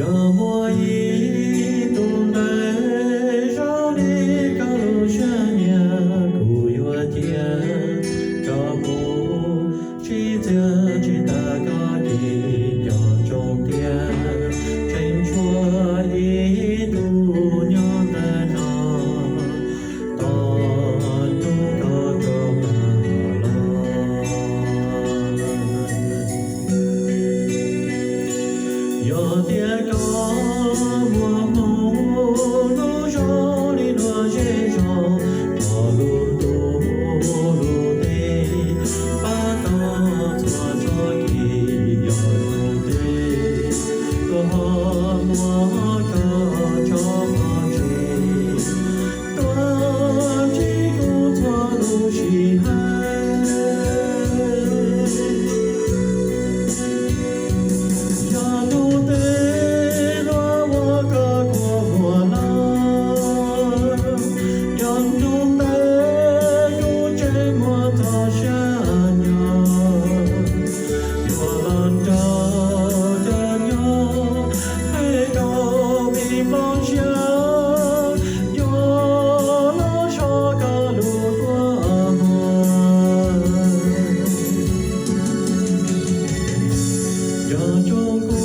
Yog muaj ib tug ntawd zoo li koj lub siab nyiam, kuv yuav cia rau kuv, tsis txiav tsis tas koj ces nco ntsoov tias tseem tshuav ib tug nyob ntawm no tos hnub koj rov qab los. Yog tias koj muaj hmoo hlub zoo li luag zej zos, thov lub ntuj lub teb pab koj txhua txoj kev, yog tus twg tuaj ho muab koj tso pov tseg, tuaj ntsib kuv txhua lub sij hawm. Yog hnub twg luag ua koj kua muag lawm, yog hnub ntawd kuv tseem muaj txoj sia nyob, yuav los nrog koj nyob, peb koj me nplooj siab, yuav los so koj lub kua muag. Nco ntsoov kuv